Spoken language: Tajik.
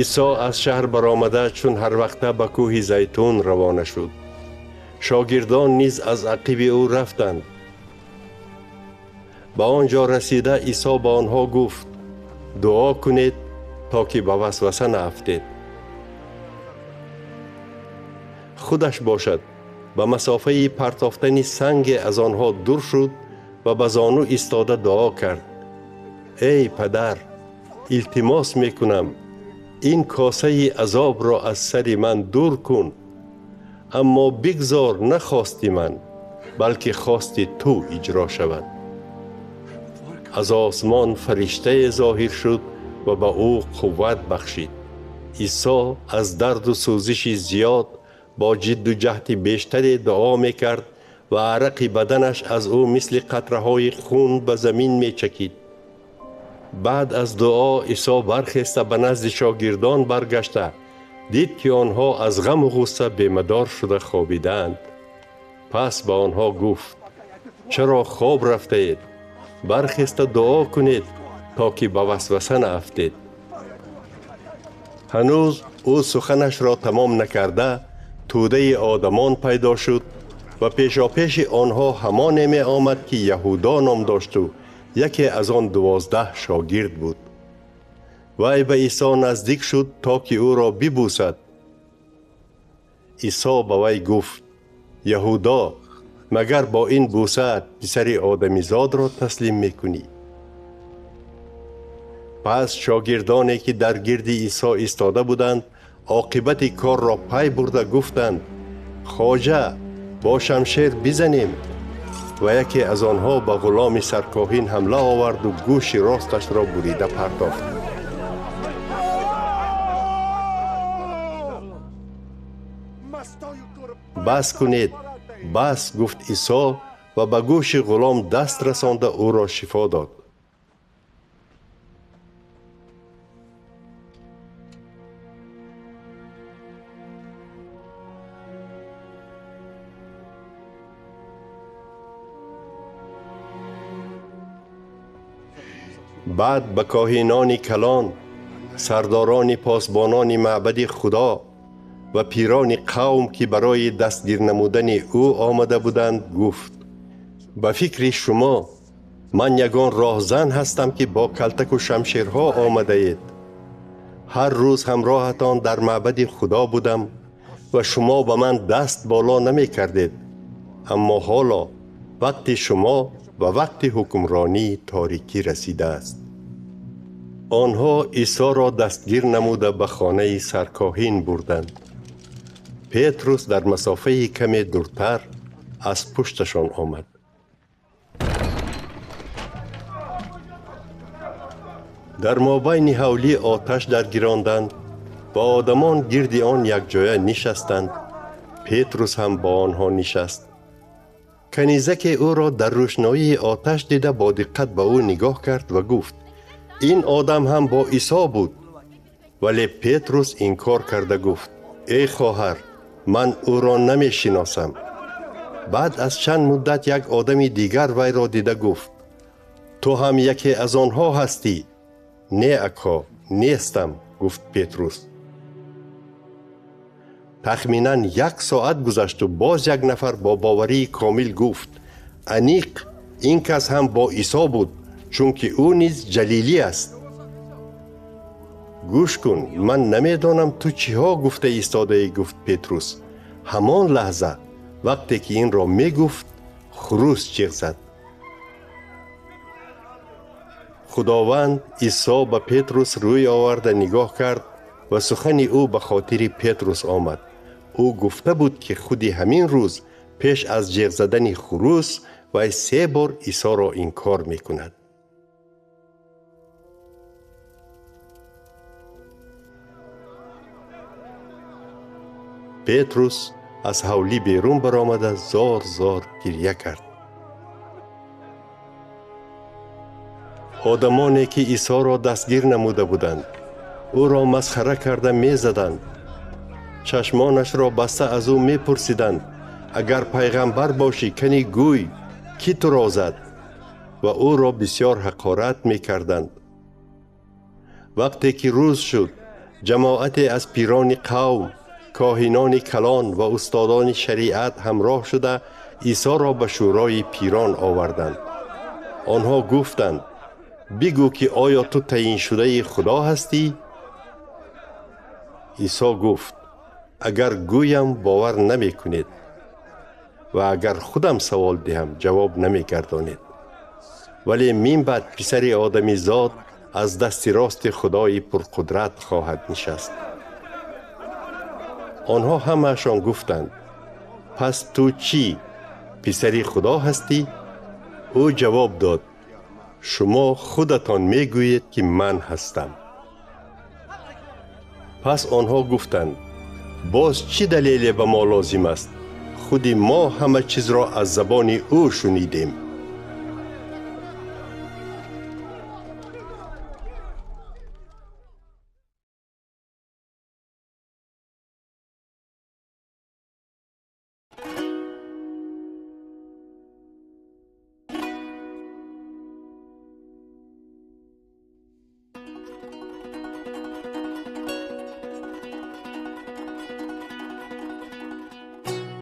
Исо аз шаҳр баромада, чун ҳар вақта ба кӯҳи Зайтун равона шуд. Шогирдон низ аз ақиби ӯ рафтанд. Ба он ҷо расида, Исо ба онҳо гуфт: дуо кунед, то ки ба васваса наафтед. Худаш бошад, ба масофаи партофтани санге аз онҳо дур шуд ва ба зону истода дуо кард: эй падар, илтимос мекунам, ин косаи азобро аз сари ман дур кун, аммо бигзор на хости ман, балки хости ту иҷро шавад. Аз осмон фариштае зоҳир шуд ва ба ӯ қувват бахшид. Исо аз дарду сӯзиши зиёд бо ҷидду ҷаҳди бештаре дуо мекард ва арақи баданаш аз ӯ мисли қатраҳои хун ба замин мечакид. Баъд аз дуо Исо бархеста ба назди шогирдон баргашта, дид, ки онҳо аз ғаму ғусса бемадор шуда хобидаанд. Пас ба онҳо гуфт: чаро хоб рафтаед? Бархеста дуо кунед, то ки ба васваса наафтед. Ҳанӯз ӯ суханашро тамом накарда, тӯдаи одамон пайдо шуд ва пешопеши онҳо ҳамоне меомад, ки Яҳудо ном дошту яке аз он 12 шогирд буд. Вай ба Исо наздик шуд, то ки ӯро бибӯсад. Исо ба вай гуфт: Яҳудо, магар бо ин бӯсаат писари одамизодро таслим мекунӣ? Пас шогирдоне, ки дар гирди Исо истода буданд, оқибати корро пай бурда гуфтанд: хоҷа, бо шамшер бизанем. Ва яке аз онҳо ба ғуломи саркоҳин ҳамла оварду гӯши росташро бурида партофт. Бас кунед, бас, гуфт Исо ва ба гӯши ғулом даст расонда ӯро шифо дод. Баъд ба коҳинони калон, сардорони посбонони маъбади Худо ва пирони қавм, ки барои дастгир намудани ӯ омада буданд, гуфт: ба фикри шумо ман ягон роҳзан ҳастам, ки бо калтаку шамшерҳо омадаед? Ҳар рӯз ҳамроҳатон дар маъбади Худо будам ва шумо ба ман даст боло намекардед, аммо ҳоло вақти шумо ва вақти ҳукмронии торикӣ расидааст. Онҳо Исоро дастгир намуда ба хонаи саркоҳин бурданд. Петрус дар масофаи каме дуртар аз пушташон омад. Дар мобайни ҳавлӣ оташ даргиронданд ва одамон гирди он якҷоя нишастанд. Петрус ҳам бо онҳо нишаст. Канизаке ӯро дар рӯшноии оташ дида бо диққат ба ӯ нигоҳ кард ва гуфт: ин одам ҳам бо Исо буд. Вале Петрус инкор карда гуфт: эй хоҳар, ман ӯро намешиносам. Баъд аз чанд муддат як одами дигар вайро дида гуфт: ту ҳам яке аз онҳо ҳастӣ. Не, ако, нестам, гуфт Петрус. Тахминан 1 соат гузашту боз як нафар бо боварии комил гуфт: аниқ ин кас ҳам бо Исо буд, чунки ӯ низ ҷалилӣ аст. Гӯш кун, ман намедонам ту чиҳо гуфта истодаӣ, гуфт Петрус. Ҳамон лаҳза вақте ки инро мегуфт, хурӯс ҷиғ зад. Худованд Исо ба Петрус рӯй оварда нигоҳ кард ва сухани ӯ ба хотири Петрус омад. Ӯ гуфта буд, ки худи ҳамин рӯз пеш аз ҷиғ задани хурӯс вай 3 бор Исоро инкор мекунад. Петрус аз ҳавлӣ берун баромада зор-зор гирья кард. Одамоне, ки Исоро дастгир намуда буданд, ӯро масхара карда мезаданд. Чашмонашро баста аз ӯ мепурсиданд: агар пайғамбар бошӣ, кани гӯй, кӣ туро зад? Ва ӯро бисёр ҳақорат мекарданд. Вақте ки рӯз шуд, Ҷамоате аз пирони қавм, коҳинони калон ва устодони шариат ҳамроҳ шуда Исоро ба шӯрои пирон оварданд. Онҳо гуфтанд: бигӯ, ки оё ту таъйиншудаи Худо ҳастӣ? Исо гуфт: агар гӯям, бовар намекунед ва агар худам савол диҳам, ҷавоб намегардонед. Вале мин баъд Писари Одамизод аз дасти рости Худои пурқудрат хоҳад нишаст. Онҳо ҳамаашон гуфтанд: пас ту чӣ, Писари Худо ҳастӣ? Ӯ ҷавоб дод: шумо худатон мегӯед, ки ман ҳастам. Пас онҳо гуфтанд: боз чӣ далеле ба мо лозим аст? Худи мо ҳама чизро аз забони ӯ шунидем.